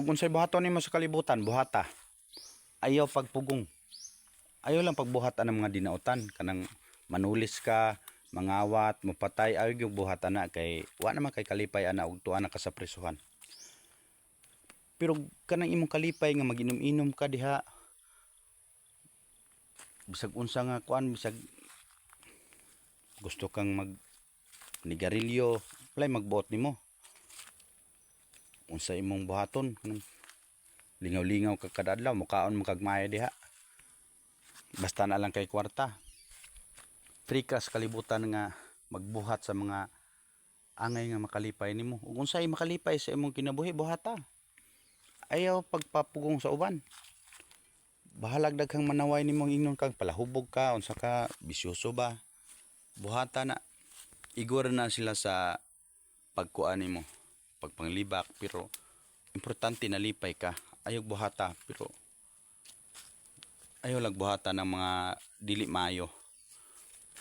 Ug unsay buhaton nimo sa kalibutan, buhata. Ayaw pagpugong. Ayaw lang pagbuhat ang mga dinautan kanang manulis ka, mangawat, mopatay, ayaw gyud buhat ana kay wa naman kay kalipay ana ug tuwa na ka sa presuhan. Pero kanang imong kalipay nga maginom-inom ka diha, bisag unsa nga kuan, bisag gusto kang mag nigarilyo, walay magbuot nimo. Unsa imong buhaton kanang lingaw-lingaw ka kada adlaw, mukaon mo kag maayo diha. Basta na lang kay kwarta. Free ka sa kalibutan nga magbuhat sa mga angay nga makalipay nimo. Ug unsay makalipay sa imong kinabuhi, buhata. Ayaw pagpapugong sa uban. Bahalag daghang manaway nimong ingnon kang palahubog ka, unsa ka, bisyoso ba? Buhata na. Igor na sila sa pagkuan nimo, pagpanglibak, pero importante nalipay ka. Ayaw buhata, pero ayaw lang buhata ng mga dili maayo.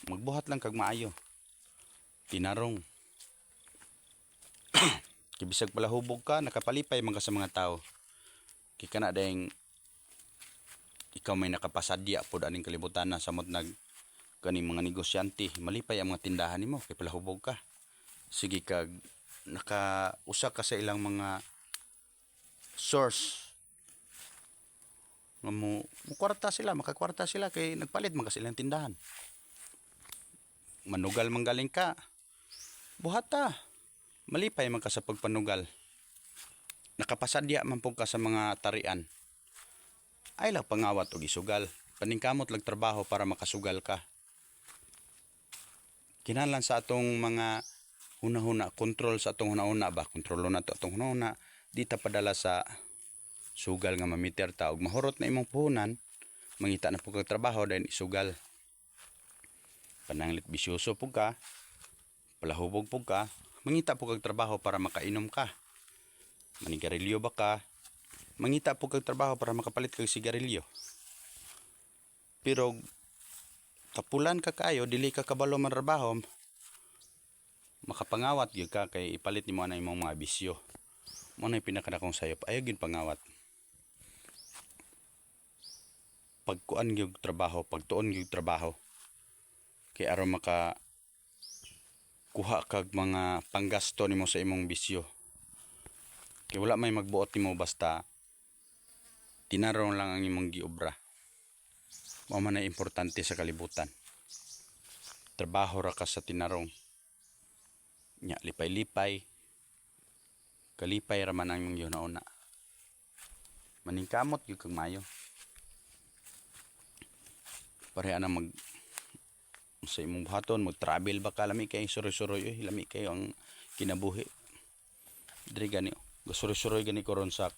Magbuhat lang kag maayo. Tinarong. Kay bisag palahubog ka, nakapalipay man ka sa mga tao. Kay kana dayong ikaw may nakapasadya pod aning kalibutan na samot nag kaning mga negosyante, malipay ang mga tindahan nimo kay palahubog ka. Sige kag nakausa ka sa ilang mga source nga mo kwarta sila, makakwarta sila kay nagpalit man ka sa ilang tindahan. Manugal man galing ka, buhata. Malipay man ka sa pagpanugal. Nakapasadya man pud ka sa mga tarian. Ayaw lang pangawat og isugal. Paningkamot lang trabaho para makasugal ka. Kinahanglan sa atong mga hunahuna, kontrol sa atong hunahuna ba? Kontrolo na to atong hunahuna. Di ta padala sa sugal nga mamiter ta og mahurot na imong puhunan, mangita na pud kag trabaho, then isugal. Pananglit bisyoso pud ka, palahubog pud ka, mangita pud kag trabaho para makainom ka. Manigarilyo ba ka? Mangita pud kag trabaho para makapalit kag sigarilyo. Pero kapulan ka kayo, dili ka kabalo manrabaho, makapangawat gyud ka kay ipalit nimo na imong mga bisyo. Mao na pinakadakong sayop. Ayaw gyud pangawat. Pagkuan gyud trabaho, pagtuon gyud trabaho. Kay aron maka kuha kag mga panggasto nimo sa imong bisyo. Kay wala may magbuot nimo basta tinarong lang ang imong giobra. Mao man ay importante sa kalibutan. Trabaho ra ka sa tinarong. Nya lipay-lipay. Kalipay ra man ang imong gihuna-huna. Maningkamot gyud kag maayo. Pareha na mag sa imong buhaton, mag-travel ba ka, lami kay suroy-suroy oy, lami kayo ang kinabuhi. Diri gani, oh. Suroy-suroy gani ko ron sa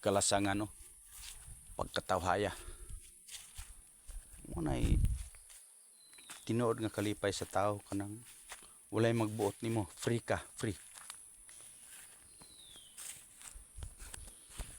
kalasangan, no. Pagkatawhaya. Mao nay tinuod nga kalipay sa tao, kanang walay magbuot nimo, free ka, free.